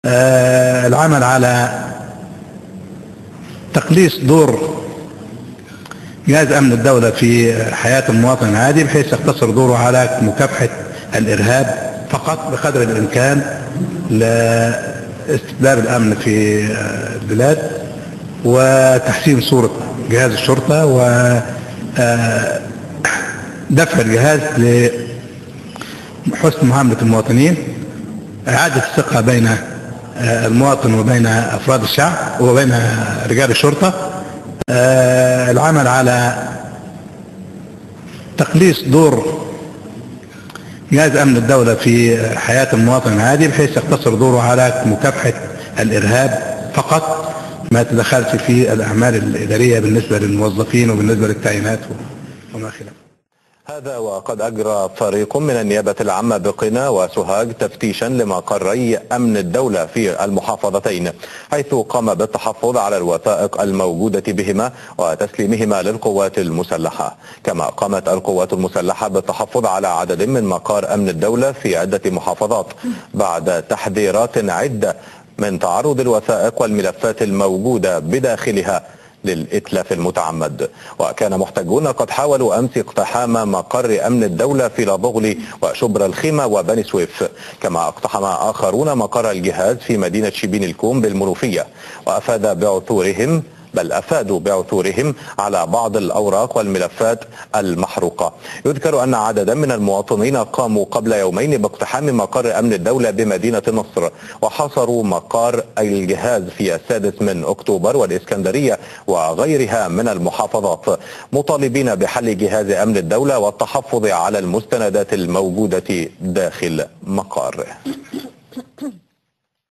العمل على تقليص دور جهاز أمن الدولة في حياة المواطن العادي، بحيث يقتصر دوره على مكافحة الإرهاب فقط بقدر الإمكان لاستتباب الأمن في البلاد وتحسين صورة جهاز الشرطة ودفع الجهاز لحسن معاملة المواطنين، إعادة الثقة بين المواطن وبين أفراد الشعب وبين رجال الشرطة، العمل على تقليص دور جهاز أمن الدولة في حياة المواطن العادي، بحيث يقتصر دوره على مكافحة الإرهاب فقط، ما تدخلش في الأعمال الإدارية بالنسبة للموظفين وبالنسبة للتعيينات وما خلافه. هذا وقد أجرى فريق من النيابة العامة بقنا وسوهاج تفتيشا لمقري أمن الدولة في المحافظتين، حيث قام بالتحفظ على الوثائق الموجودة بهما وتسليمهما للقوات المسلحة. كما قامت القوات المسلحة بالتحفظ على عدد من مقار أمن الدولة في عدة محافظات بعد تحذيرات عدة من تعرض الوثائق والملفات الموجودة بداخلها للإتلاف المتعمد. وكان محتجون قد حاولوا أمس اقتحام مقر أمن الدولة في لابوغلي وشبرا الخيمة وبني سويف، كما اقتحم آخرون مقر الجهاز في مدينة شبين الكوم بالمنوفية، وأفاد بعثورهم بل أفادوا بعثورهم على بعض الأوراق والملفات المحروقة. يذكر أن عددا من المواطنين قاموا قبل يومين باقتحام مقر أمن الدولة بمدينة النصر، وحاصروا مقر الجهاز في 6 أكتوبر والإسكندرية وغيرها من المحافظات، مطالبين بحل جهاز أمن الدولة والتحفظ على المستندات الموجودة داخل مقره.